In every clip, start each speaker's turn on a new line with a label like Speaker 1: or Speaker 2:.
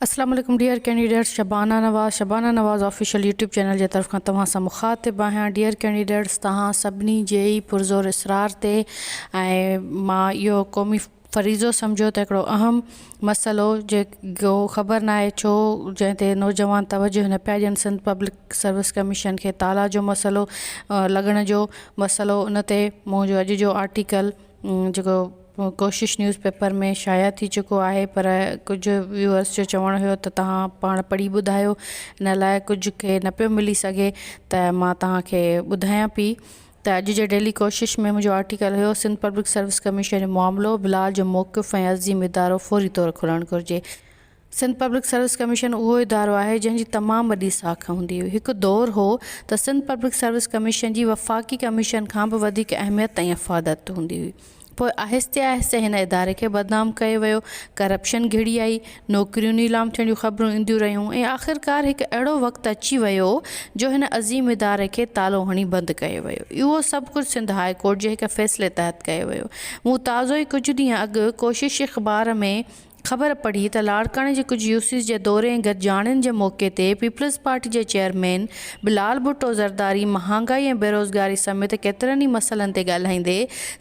Speaker 1: اسلام عليڪم dear candidates Shabana Nawaz Shabana Nawaz official YouTube channel جي طرف کان توهان سان مخاطب آهيان ڊيئر ڪينڊيڊيٽس توهان سڀني جي ئي پرزور اصرار تي ۽ مان اهو قومي فريضو سمجهيو ته هڪڙو اهم مسئلو جيڪو خبر ناهي ڇو جنهن تي نوجوان توجه نه پيا ڏين سنڌ پبلڪ سروس ڪميشن کي تالا جو مسئلو لڳڻ جو مسئلو ان تي منهنجو اڄ جو آرٽيڪل جيڪو ڪوشش نيوز پيپر ۾ شايع ٿي چڪو آهي پر ڪجهه ويوئرس جو چوڻ هيو ته توهان پاڻ پڙهي ٻڌايو ان لاء ڪجهه کي نه پيو ملي سگهي ته مان توهان کي ٻڌايان پي ته اڄ جي ڊيلي ڪوشش ۾ منهنجو آرٽيڪل هيو سنڌ پبلڪ سروس ڪميشن جو معاملو بلال جو موقف ۽ عظيم ادارو فوري طور کلڻ گهرجي. سنڌ پبلڪ سروس ڪميشن اهو ادارو آهي جنهن جي تمام وڏي ساک هوندي هئي. هڪ دور هو ته سنڌ پبلڪ سروس ڪميشن جي وفاقي ڪميشن کان به وڌيڪ اهميت ۽ افاديت هوندي هئي. پوء آهستي آهستي هن اداري کي بدنام ڪيو ويو، ڪرپشن گهڙي آئي، نوڪريون نيلام ٿيڻ جون خبرون اينديون رهيون ۽ آخرڪار هڪ اهڙو وقت اچي ويو جو هن عظيم اداري کي تالو هڻي بند ڪيو ويو. اهو سڀ ڪجهه سنڌ هاء ڪورٽ جي هڪ فيصلي تحت ڪيو ويو. مون تازو ئي ڪجهه ڏينهن اڳ ڪوشش اخبار ۾ خبر پڙهي ته لاڙڪاڻي جي ڪجهه يوسيز جي دوري ۽ گڏجاڻين جي موقعي تي پيپلز پارٽي جي چيئرمين بلال ڀٽو زرداري مهانگائي ۽ بيروزگاري سميت ڪيترن ئي مسئلن تي ڳالهائيندي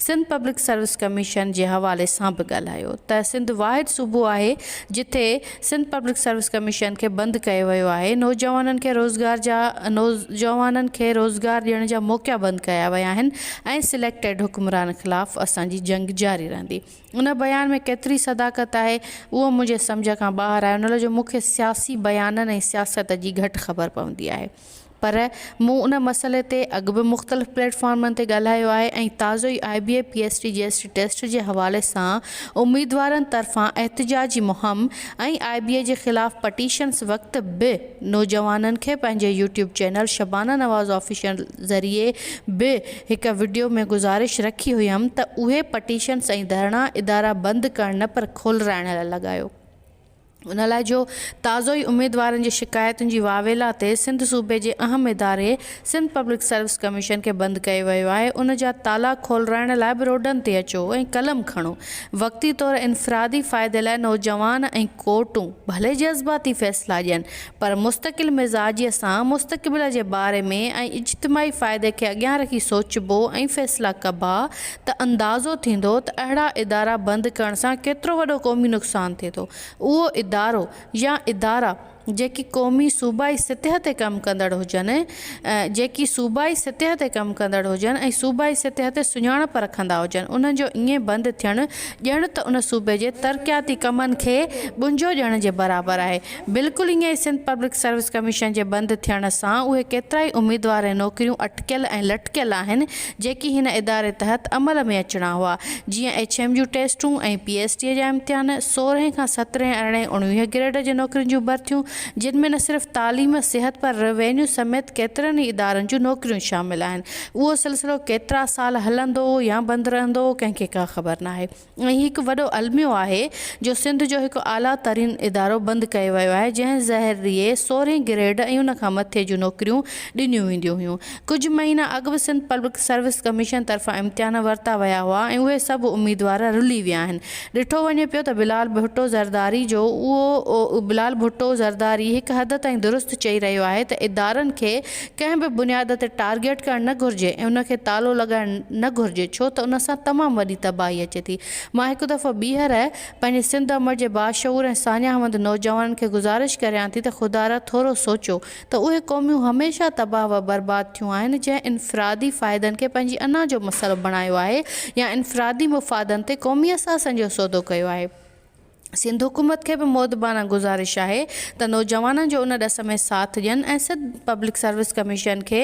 Speaker 1: سنڌ پبلڪ سروس ڪميشن جي حوالي سان به ڳالهايو ته سنڌ واحد صوبو آهي جتي سنڌ پبلڪ سروس ڪميشن کي بند ڪيو ويو آهي نوجوانن کي روزگار جا نوجوانن کي روزگار ڏيڻ جا موقعا بند ڪيا ويا آهن ۽ سليڪٽيڊ حڪمران خلاف اسان جي جنگ جاري رهندي. ان بيان ۾ ڪيتري صداقت آهي، اهو منهنجي سمجهه کان ٻاهر آهي، ان لاء جو مون کي سياسي بيانن ۽ سياست جي گهٽ خبر پوندي آهي. پر مون ان مسئلي تي اڳ به مختلف پليٽ فارمن تي ڳالهايو آهي ۽ تازو ئي آء بي اي پي ايس ٽي جي ايس ٽي ٽيسٽ جي حوالي سان اميدوارن طرفان احتجاجي مهم ۽ آء بي اي جي خلاف پٽيشنز وقت به نوجوانن کي پنهنجي YouTube channel Shabana Nawaz official ذريعي به هڪ وڊيو ۾ گذارش رکي هيم ته اهي پٽيشنز ۽ ڌرڻا ادارا بند ڪرڻ نه پر کولرائڻ لاء لڳايو ان لاء جو تازو ئي اميدوارن جي شڪايتن جي واويلا تي سنڌ صوبي جي اهم اداري سنڌ پبلڪ سروس ڪميشن کي بند ڪيو ويو آهي ان جا تالا کولرائڻ لاء به روڊن تي اچو ۽ قلم کڻو وقتي طور انفرادي فائدي لاء نوجوان ۽ ڪورٽون ڀلي جذباتي فيصلا ڏين پر مستقل مزاجيء سان مستقبل جي باري ۾ ۽ اجتماعي فائدي کي اڳيان رکي سوچبو ۽ فيصلا ڪبا ته اندازو ٿيندو ته اهڙا ادارا بند ڪرڻ سان ڪيترو وڏو قومي نقصان ٿئي ٿو. اهو ادارو يا ادارا جيڪي قومي صوبائي سطح تي ڪم ڪندڙ هجن جيڪي صوبائي سطح تي ڪم ڪندڙ هجن ۽ صوبائي سطح تي سڃاڻپ رکندا هجن انهن جو ائين بند ٿيڻ ڄڻ ته ان صوبي جي ترقياتي ڪمن کي ٻنجو ڏيڻ جي برابر آهي. بلڪل ائين ئي سنڌ پبلڪ سروس ڪميشن جي بند ٿيڻ سان اهي ڪيترائي اميدوار ۽ نوڪريون اٽڪيل ۽ لٽڪيل آهن جيڪي هن اداري تحت عمل ۾ اچڻا هئا جيئن ايڇ ايم جون ٽيسٽون ۽ پي ايس ٽي جا امتحان، سورهين کان سترهين ارڙهين اڻويهه گريڊ جي نوڪرين جون ڀرتيون جن ۾ نه صرف تعليم، صحت پر روينيو سميت ڪيترن ئي ادارن جون نوڪريون شامل آهن. اهو سلسلو ڪيترا سال هلندو يا بند رهندو ڪنهن کي ڪا خبر ناهي. ۽ هي هڪ وڏو الميو آهي جو سنڌ جو هڪ اعليٰ ترين ادارو بند ڪيو ويو آهي جنهن ذريعي سورهين گريڊ ۽ ان کان مٿي جون نوڪريون ڏنيون وينديون هيون. ڪجهه مهينا اڳ به سنڌ پبلڪ سروس ڪميشن طرفان امتحان ورتا ويا هئا ۽ اهي سڀ اميدوار رلي ويا آهن. ڏٺو وڃي پيو ته بلال ڀٽو زرداري جو اهو بلال ڀٽو زرداري هڪ حد تائين درست چئي رهيو آهي ته ادارن کي ڪنهن به بنياد تي ٽارگيٽ ڪرڻ نه گهرجي ۽ ان کي تالو لڳائڻ نه گهرجي ڇو ته ان سان تمام وڏي تباهي اچي ٿي. مان هڪ دفعو ٻيهر پنهنجي سنڌ امڙ جي باشعور ۽ ساڃاهه وند نوجوانن کي گذارش ڪريان ٿي ته خدارا ٿورو سوچيو ته اهي قوميون هميشه تباهه و برباد ٿيون آهن جنهن انفرادي فائدن کي پنهنجي انا جو مسئلو بڻايو آهي يا انفرادي مفادن تي قومي اثاثن جو سودو ڪيو آهي. سنڌ حڪومت کي به مودبانه گذارش آهي ته نوجوانن جو ان ڏس ۾ ساٿ ڏين ۽ سنڌ پبلڪ سروس ڪميشن کي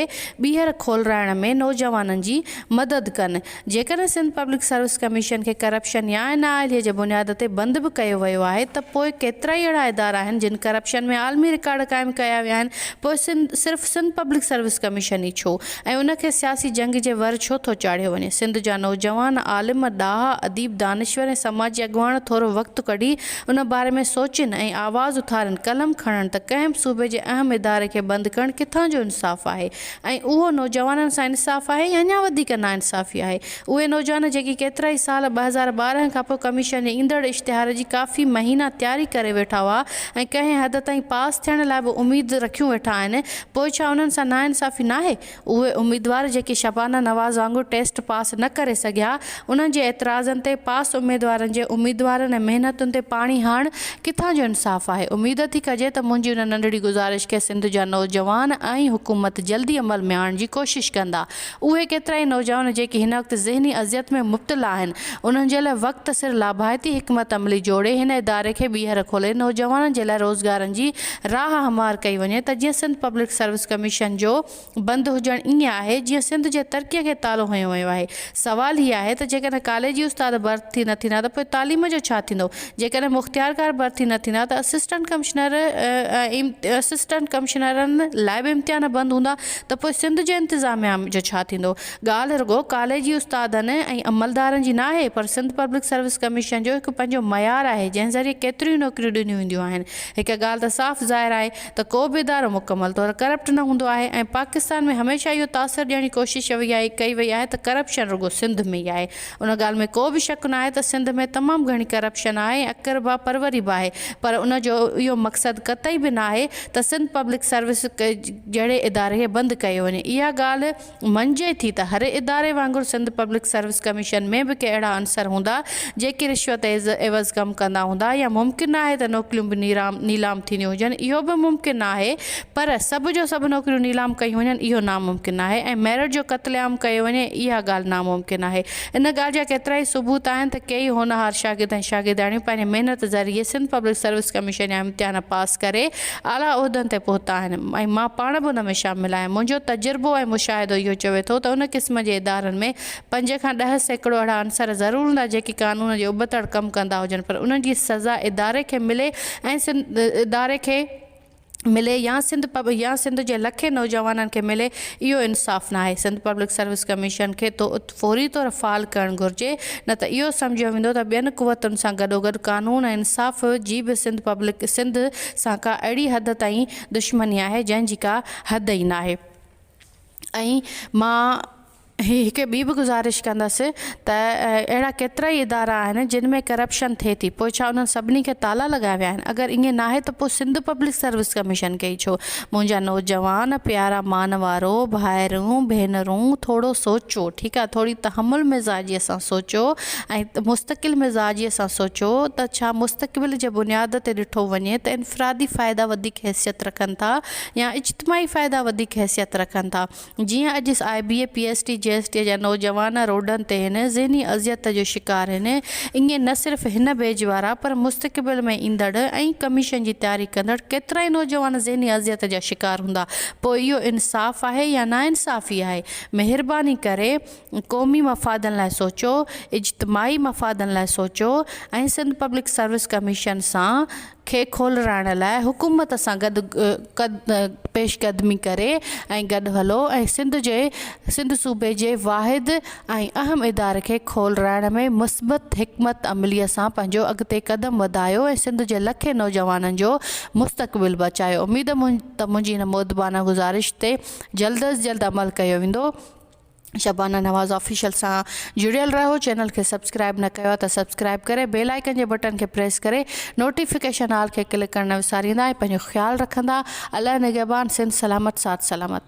Speaker 1: ٻيهر کولرائڻ ۾ نوجوانن جي مدد ڪن. جيڪڏهن سنڌ پبلڪ سروس ڪميشن کي ڪرپشن يا نااهلي جي بنياد تي بند به ڪيو ويو آهي ته پوء ڪيترائي اهڙا ادارا آهن جن ڪرپشن ۾ عالمي رڪارڊ قائم ڪيا ويا آهن پوء صرف سنڌ پبلڪ سروس ڪميشن ئي ڇو ۽ ان کي سياسي جنگ جي ور ڇو ٿو چاڙهيو وڃي؟ سنڌ جا نوجوان، عالم، ڏاها، اديب، دانشور ۽ سماجي اڳواڻ ٿورو وقت ڪڍي ٿي ان باري ۾ سوچين ۽ آواز اٿارين، قلم کڻن ته ڪنهن به صوبي جي اهم اداري کي بند ڪرڻ ڪٿان جو انصاف آهي ۽ اهو نوجوانن سان انصاف آهي يا اڃا وڌيڪ ناانصافي آهي. اهي نوجوان جيڪي ڪيترائي سال 2012 کانپوء ڪميشن جي ايندڙ اشتهار جي ڪافي مهينا تياري ڪري ويٺا هئا ۽ ڪنهن حد تائين پاس ٿيڻ لاء به اميد رکيون ويٺا آهن پوء ڇا انهن سان ناانصافي ناهي؟ اهي اميدوار جيڪي شبانه نواز وانگر ٽيسٽ پاس نه ڪري سگهيا، انهن جي اعتراضن تي پاس اميدوارن جي اميدوارن ۽ محنتن تي پاڻي هارڻ ڪٿان جو انصاف آهي؟ اميد ٿي ڪجي ته منهنجي ان ننڍڙي گذارش کي سنڌ جا نوجوان ۽ حڪومت جلدي عمل ۾ آڻڻ جي ڪوشش ڪندا. اهي ڪيترائي نوجوان جيڪي هن وقت ذهني اذيت ۾ مبتلا آهن، انهن جي لاء وقت سر لاڀائتي حڪمت عملي جوڙي هن اداري کي ٻيهر کولي نوجوانن جي لاء روزگارن جي راهه هموار ڪئي وڃي ته جيئن سنڌ پبلڪ سروس ڪميشن جو بند هجڻ ائين آهي جيئن سنڌ جي ترقي کي تالو هنيو ويو آهي. سوال هي آهي ته جيڪڏهن ڪاليجي استاد ڀرتي نه ٿيندا ته پوء تعليم جو ڇا ٿيندو؟ جيڪڏهن مختيارڪار ڀرتي نه ٿيندا ته اسسٽنٽ ڪمشنر اسسٽنٽ ڪمشنرن لاء به امتحان بند هوندا ته پوء سنڌ جي انتظاميا جو ڇا ٿيندو؟ ڳالهه رڳو ڪاليجي استادن ۽ عملدارن جي ناهي پر سنڌ پبلڪ سروس ڪميشن جو هڪ پنهنجو معيار آهي جنهن ذريعي ڪيتريون ئي نوڪريون ڏنيون وينديون آهن. هڪ ڳالهه ته صاف ظاهر آهي ته ڪو به ادارو مڪمل طور ڪرپٽ نه هوندو آهي ۽ پاڪستان ۾ هميشه اهو تاثر ڏيڻ جي ڪوشش وئي آهي ڪئي وئي آهي ته ڪرپشن رڳو سنڌ ۾ ئي آهي. ان ڳالهه ۾ ڪو به شڪ ناهي ته سنڌ ۾ تمام گهڻي ڪرپشن آهي ۽ اقربا پروري به آهي پر ان جو اهو مقصد قطعي به ناهي ته سنڌ پبلڪ سروس جهڙي اداري کي بند ڪيو وڃي. اها ڳالهه مڃجي ٿي ته هر اداري وانگر سنڌ پبلڪ سروس ڪميشن ۾ به ڪي اهڙا عنصر هوندا جيڪي رشوت عيوض ڪم ڪندا هوندا يا ممڪن ناهي ته نوڪريون به نيلام ٿينديون هجن اهو به ممڪن ناهي پر سڀ جو سڀ نوڪريون نيلام ڪيون وڃن اهو ناممڪن آهي ۽ ميرٽ جو قتل عام ڪيو وڃي اها ڳالهه ناممڪن آهي ان ڳالهه جا ڪيترائي ثبوت آهن ته ڪيئي هونهار شاگرد ۽ شاگردياڻيون پنهنجي محنت ذريعي سنڌ پبلڪ سروس ڪميشن جا امتحان پاس ڪري اعليٰ عهدن تي پهتا آهن ۽ مان پاڻ به ان ۾ شامل آهيان. منهنجو تجربو ۽ مشاهدو اهو چوي ٿو ته ان قسم جي ادارن ۾ پنج کان 10% اهڙا عنصر ضرور هوندا جيڪي قانون جي ابتڙ ڪم ڪندا هجن پر انهن جي سزا اداري کي ملي ۽ اداري کي ملي يا سنڌ يا سنڌ جي لکين نوجوانن کي ملي اهو انصاف ناهي. سنڌ پبلڪ سروس ڪميشن کي فوري طور فعال ڪرڻ گهرجي نه ته اهو سمجهيو ويندو ته ٻين قوتن سان گڏوگڏ قانون ۽ انصاف جي به سنڌ پبلڪ سنڌ سان ڪا اهڙي حد تائين دشمني آهي جنهن جي ڪا حد ئي ناهي ۽ مان هي هڪ ٻي به گذارش ڪندس ته اهڙا ڪيترائي ادارا آهن جن ۾ ڪرپشن ٿئي ٿي پوء ڇا انهن سڀني کي تالا لڳايا ويا آهن اگر ائين ناهي ته پوء سنڌ پبلڪ سروس ڪميشن کي ئي ڇو منهنجا نوجوان پيارا مان وارو ڀائرون ڀينرون ٿورو سوچو ٺيڪ آ ٿوري تحمل مزاجي سان سوچو ۽ مستقل مزاجي سان سوچو ته ڇا مستقبل جي بنياد تي ڏٺو وڃي ته انفرادي فائدا وڌيڪ حيثيت رکن ٿا يا اجتماعي فائدا وڌيڪ حيثيت رکن ٿا جيئن اڄ I B A, P S T, G S T جا نوجوان روڊن تي هن ذهني اذيت جو شڪار هن، ائين نه صرف هن بيج وارا پر مستقبل ۾ ايندڙ ۽ ڪميشن جي تياري ڪندڙ ڪيترائي نوجوان ذهني اذيت جا شڪار هوندا، پوء اهو انصاف آهي يا ناانصافي آهي؟ مهرباني ڪري قومي مفادن لاء سوچو، اجتماعي مفادن لاء سوچو ۽ سنڌ پبلڪ سروس ڪميشن سان کي کولرائڻ لاء حڪومت سان گڏ پيش قدمي ڪري ۽ گڏ هلو ۽ سنڌ جي سنڌ صوبي جي واحد ۽ اهم اداري کي کولرائڻ ۾ مثبت حڪمت عملي سان پنهنجو اڳتي قدم وڌايو ۽ سنڌ جي لکين نوجوانن جو مستقبل بچايو اميد ته منهنجي هن مودبانه گذارش تي جلد از جلد عمل ڪيو ويندو. شبانه نواز آفيشل سان جڙيل رهو چينل کي سبسڪرائب نه ڪيو آهي ته سبسڪرائب ڪري بيل آئيڪن جي بٽڻ کي پريس ڪري نوٽيفڪيشن آل کي ڪلڪ ڪرڻ نه وساريندا ۽ پنهنجو خيال رکندا الله نگهبان سنڌ سلامت ساٿ سلامت.